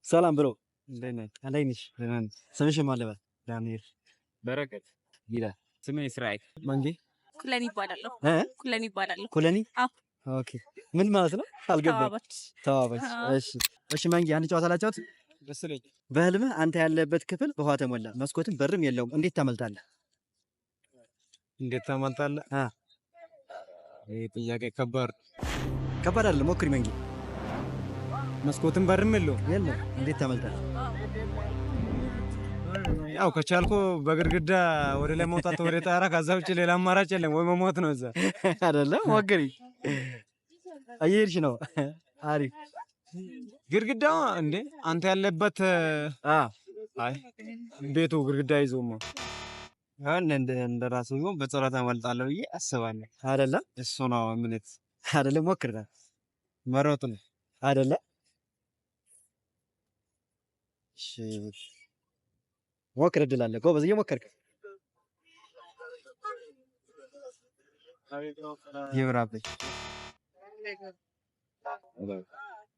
ሰላም bro። እንዴት ነህ? እንዴት ነሽ? ደህና ነኝ። ስምሽን ማን ልበል? ዳንኤል። በረከት። ይላል። ስሜ እስራኤል። መንጌ። ኩለኒ ይባላለሁ። እ? ኩለኒ ይባላለሁ። ኩለኒ? አዎ። Okay፣ ምን ማለት ነው? አልገባኝ። ተዋበች። ተዋበች። አዎ። እሺ እሺ፣ መንጌ፣ አንድ ጨዋታ ላጫውት። ደስ ይለኛል። በህልምህ አንተ ያለበት ክፍል በውሃ ተሞላ፣ መስኮትም በርም የለውም። እንዴት ታመልጣለህ? እንዴት ታመልጣለህ? አ። ይህ ጥያቄ ከባድ። ከባድ አይደለም፣ ሞክሪ መንጌ። መስኮትም በርም የለውም። የለም፣ እንዴት ታመልጣለህ? ያው ከቻልኩ በግድግዳ ወደ ላይ መውጣት፣ ወደ ጣራ። ከዛ ውጭ ሌላ አማራጭ የለም፣ ወይ መሞት ነው እዛ። አይደለም፣ ሞክሪ። እየሄድሽ ነው። አሪፍ። ግድግዳው እንዴ አንተ ያለበት አ። አይ፣ ቤቱ ግድግዳ ይዞማ። አሁን እንደ ራሱ ቢሆን በጸሎት አመልጣለሁ ብዬ አስባለሁ። አይደለም። እሱ ነው እምነት። አይደለም፣ ሞክር። መሮጥ ነው። አይደለም። እሺ። ሞክር፣ እድል አለ። ጎበዝ፣ እየሞከርክ። ይብራብኝ።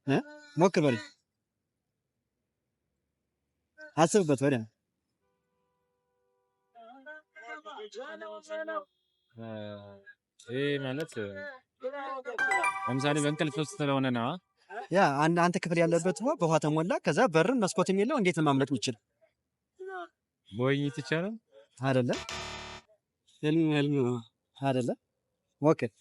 እ? ሞክር በል፣ አስብበት በደንብ። ይህ ማለት ለምሳሌ በእንቅልፍ ውስጥ ስለሆነ ነው። ያ አንተ ክፍል ያለበት ውሃ በውሃ ተሞላ። ከዛ በርም መስኮትም የለው። እንዴት ነው ማምለጥ የሚችል? መዋኘት ይቻላል። አይደለም። ህልም ህልም ነው። አይደለም፣ ሞክር።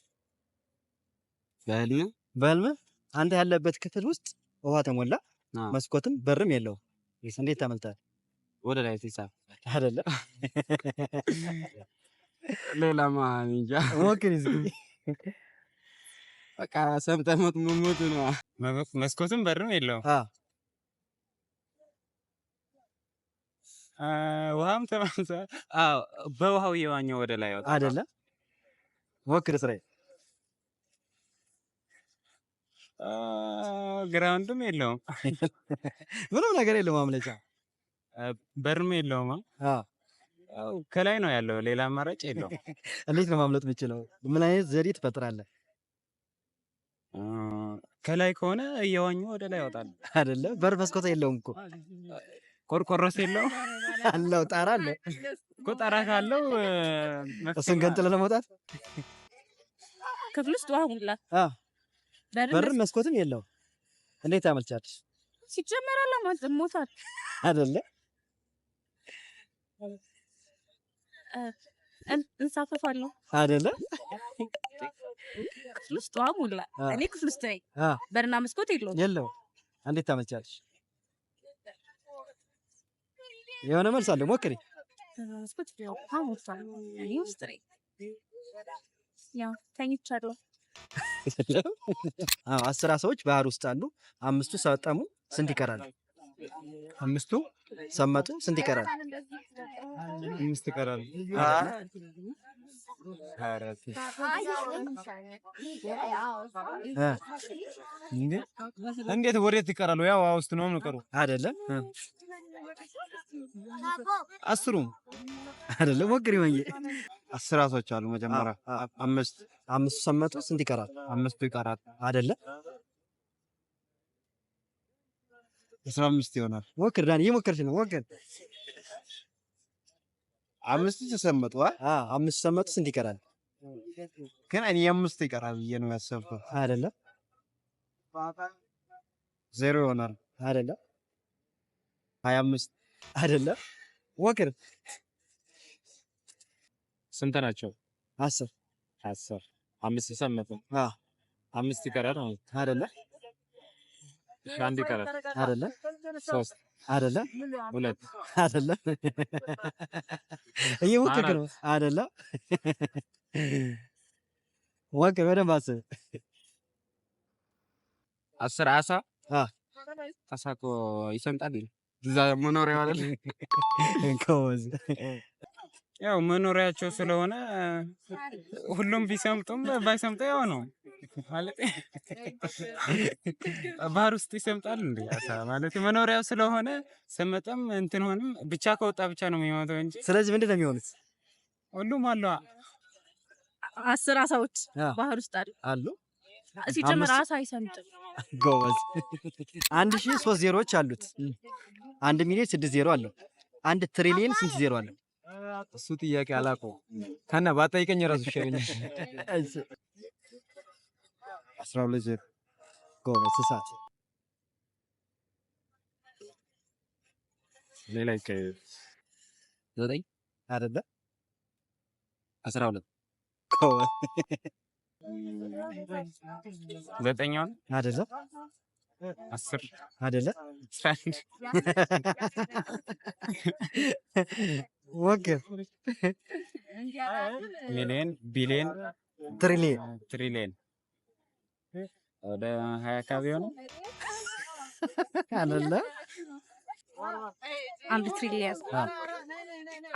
በህልም። በህልምህ አንተ ያለበት ክፍል ውስጥ ውሃ ተሞላ፣ አዎ። መስኮትም በርም የለውም። እንዴት ታመልጣለህ? ወደ ላይ ሲሳብ። አይደለም። ሌላማ እንጃ። ሞክር እስኪ። በቃ ሰምጠህ ሞት መሞቱ ነው። መስኮትም በርም የለውም። አ። ውሃም ተማምሳ አዎ፣ በውሃው እየዋኘው ወደ ላይ ወጣ። አይደለም፣ ሞክር እስራኤል። Ground ም የለውም። ምንም ነገር የለውም ማምለጫ። በርም የለውም። አ። ያው ከላይ ነው ያለው። ሌላ አማራጭ የለውም። እንዴት ነው ማምለጥ የምችለው? ምን አይነት ዘዴ ትፈጥራለህ? ከላይ ከሆነ እየዋኘው ወደ ላይ ይወጣል። አይደለም፣ በር መስኮት የለውም እኮ። ቆርቆሮስ የለውም? አለው፣ ጣራ አለ። እኮ ጣራ ካለው እሱን ገንጥለህ ለመውጣት። ክፍል ውስጥ ውሃ ሞላ። አ። በርም በርም መስኮትም የለውም። እንዴት ታመልጫለሽ? ሲጀመር አላማልጥም፣ ሞታል። አይደለ? እንሳፈፋለሁ። አይደለ? ክፍል ውስጥ ውሃ ሞላ። አ። እኔ ክፍል ውስጥ ነኝ። አ። በርና መስኮት የለውም። የለውም። እንዴት ታመልጫለሽ? የሆነ መልስ አለው፣ ሞክሪ። በርና መስኮት የለውም። ውሃ ሞልቷል። እኔ ውስጥ ነኝ። ያው ተኝቻለሁ። አዎ፣ 10 ሰዎች ባህር ውስጥ አሉ። አምስቱ ሰጠሙ፣ ስንት ይቀራል? አምስቱ ሰመጡ፣ ስንት ይቀራል? አምስት ይቀራል። እ? እንዴ፣ እንዴት ወዴት ይቀራሉ? ያው ውሃ ውስጥ ነው የሚቀሩ። አይደለም። 10ሩም። አይደለም፣ ሞክሪ መንጌ። 10 ሰዎች አሉ መጀመሪያ። አምስት። አምስቱ ሰመጡ፣ ስንት ይቀራል? አምስቱ ይቀራል። አይደለም። 15 ይሆናል። ሞክር ዳኒ፣ እየሞከርሽ ነው። ሞክር። አምስቱ ተሰመጡ። አ፣ አምስቱ ሰመጡ፣ ስንት ይቀራል? ግን እኔ አምስት ይቀራል ብዬ ነው ያሰብኩት። አይደለም። 0 ይሆናል። አይደለም። 25። አይደለም፣ ሞክር። ስንት ናቸው? 10። 10። አምስት ሰመጡ። አ። አምስት ይቀራል ማለት ነው። አይደለም። እሺ፣ አንድ ይቀራል። አይደለም። ሶስት። አይደለም። ሁለት። አይደለም፣ እየሞከርክ ነው። አይደለም፣ ሞክር፣ በደንብ አስብ። 10 አሳ። አ። አሳ እኮ ይሰምጣል እዛ መኖሪያው አይደል? ጎበዝ። ያው መኖሪያቸው ስለሆነ ሁሉም ቢሰምጡም ባይሰምጡ ያው ነው ማለት። ባህር ውስጥ ይሰምጣል እንዴ አሳ? ማለት መኖሪያው ስለሆነ ሰመጠም እንትን ሆንም ብቻ ከወጣ ብቻ ነው የሚሞተው እንጂ። ስለዚህ ምንድን ነው የሚሆኑት? ሁሉም አሉ። 10 አሳዎች አ። ባህር ውስጥ አሉ። አሉ። ሲጀመር አምስት። አሳ አይሰምጥም። ጎበዝ። 1003 ዜሮዎች አሉት። 1 ሚሊዮን ስድስት ዜሮ አለው። 1 ትሪሊየን ስንት ዜሮ አለው? እሱ ጥያቄ አላውቀውም። ከነ ባጠይቀኝ ራሱ ይሻለኛል። እሺ፣ 12 ዜሮ። ጎበዝ። እሳት። ሌላ ይቀየር። 9። አይደለ። 12። ጎበዝ። ዘጠኛውን። አይደለ። 10። አይደለ። 11። ሞክር። ሚሊየን፣ ቢሊየን። ትሪሊየን። ትሪሊየን ወደ 20 አካባቢ ሆነ። አይደለ። 1 ትሪሊየን፣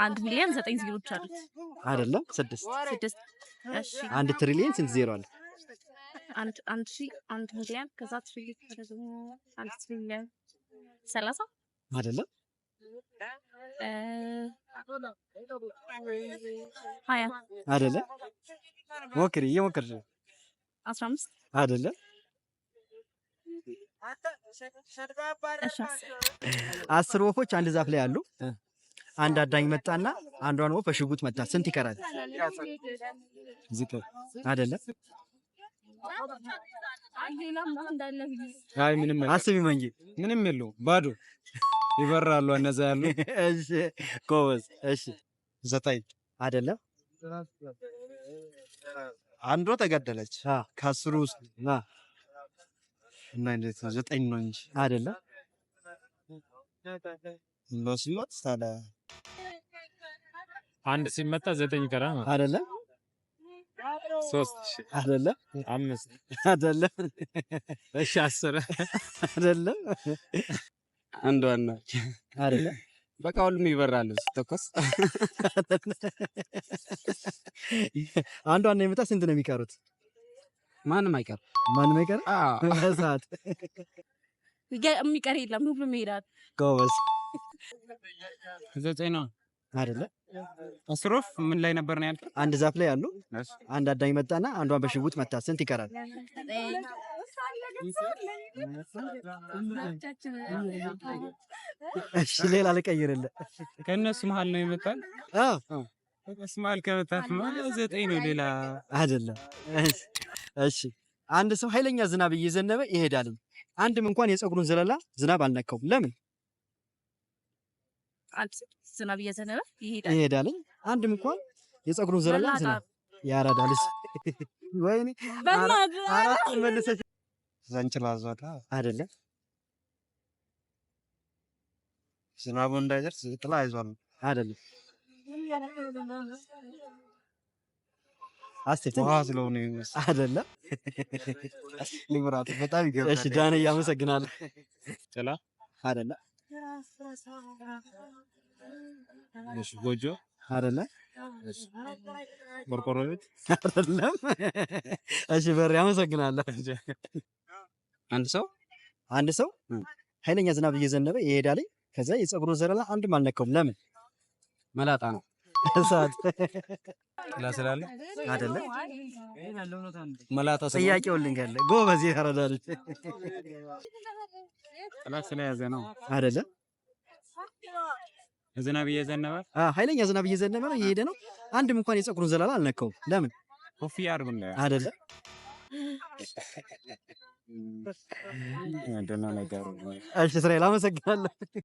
1 ሚሊዮን ዘጠኝ ዜሮች አሉት። አይደለም፣ ስድስት። ስድስት፣ እሺ። 1 ትሪሊየን ስንት ዜሮ አለ? አንድ፣ 1000፣ 1 ሚሊዮን፣ ከዛ ትሪሊየን፣ 1 ትሪሊየን 30። አይደለም። 20። አይደለም። ሞክሪ፣ እየሞከርሽ ነው። 15። አይደለም። እሺ፣ 10። 10 ወፎች አንድ ዛፍ ላይ አሉ። አንድ አዳኝ መጣና አንዷን ወፍ በሽጉጥ መታ። ስንት ይቀራል? 9። አይደለም። አይ፣ ምንም አይቀርም። አስቢ መንጂ። ምንም የለውም፣ ባዶ ይበራሉ እነዛ ያሉ። እሺ፣ ጎበዝ። እሺ። 9። አይደለም። አንዷ ተገደለች ከ10ሩ ውስጥ እና እንዴት ነው? 9 ነው እንጂ። አይደለም። እንደው ሲመጥ ታዲያ። አንድ ሲመታ ዘጠኝ ይቀራል ማለት ነው። አይደለም። ሶስት። እሺ። አይደለም። አምስት። አይደለም። እሺ፣ 10። አይደለም። አንዷን ነው። አይደለም። በቃ ሁሉም ይበራሉ ስተኮስ። አንዷን ነው የመጣ፣ ስንት ነው የሚቀሩት? ማንም አይቀርም። ማንም አይቀርም። እሳት። የሚቀር የለም፣ ሁሉም ይሄዳል። ጎበዝ። 9 ነው። አይደለም። 10 ወፍ ምን ላይ ነበር ነው ያልከኝ? አንድ ዛፍ ላይ አሉ። እሺ። አንድ አዳኝ መጣና አንዷን በሽጉጥ መታ። ስንት ይቀራል? እሺ፣ ሌላ ልቀይርልህ። ከእነሱ መሀል ነው የመጣል። አዎ። ከእነሱ መሀል ከመታት ማለት 9 ነው። ሌላ። አይደለም። እሺ፣ እሺ። አንድ ሰው ኃይለኛ ዝናብ እየዘነበ ይሄዳል። አንድም እንኳን የፀጉሩን ዘለላ ዝናብ አልነካውም። ለምን? አንድ ዝናብ እየዘነበ ይሄዳል። ይሄዳል። አንድም እንኳን የፀጉሩን ዘለላ መላጣ። ዝናብ ያራዳል። ወይኔ! በእናትህ። አራት መልሰሽ። ዘንችላ ዟላ። አይደለም። ዝናቡ እንዳይደርስ ጥላ ይዟል። አይደለም። አስቴር። ውሃ ስለሆነ ይመስል። አይደለም። ሊብራቱ በጣም ይገርማል። እሺ ዳን፣ እያመሰግናለሁ። ጥላ። አይደለም። እሺ፣ ጎጆ። አይደለም። እሺ፣ ቆርቆሮ ቤት። አይደለም። እሺ በሬ፣ አመሰግናለሁ። አንድ ሰው። አንድ ሰው ኃይለኛ ዝናብ እየዘነበ ይሄዳል። ከዛ የፀጉሩን ዘለላ አንድም አልነካውም። ለምን? መላጣ ነው። እሳት። ጥላ ስላለ። አይደለም። መላጣ ስለሆነ። ጥያቄውን ልንገርልህ። ጎበዝ ያረዳል። ጥላ ስለያዘ ነው። አይደለም። ዝናብ እየዘነበ። ኃይለኛ ዝናብ እየዘነበ ነው፣ እየሄደ ነው። አንድም እንኳን የፀጉሩን ዘለላ አልነካውም። ለምን? ኮፍያ አድርጎ ነው። አይደለም። ምንድን ነው ነገሩ? እሺ እስራኤል፣ አመሰግናለሁ።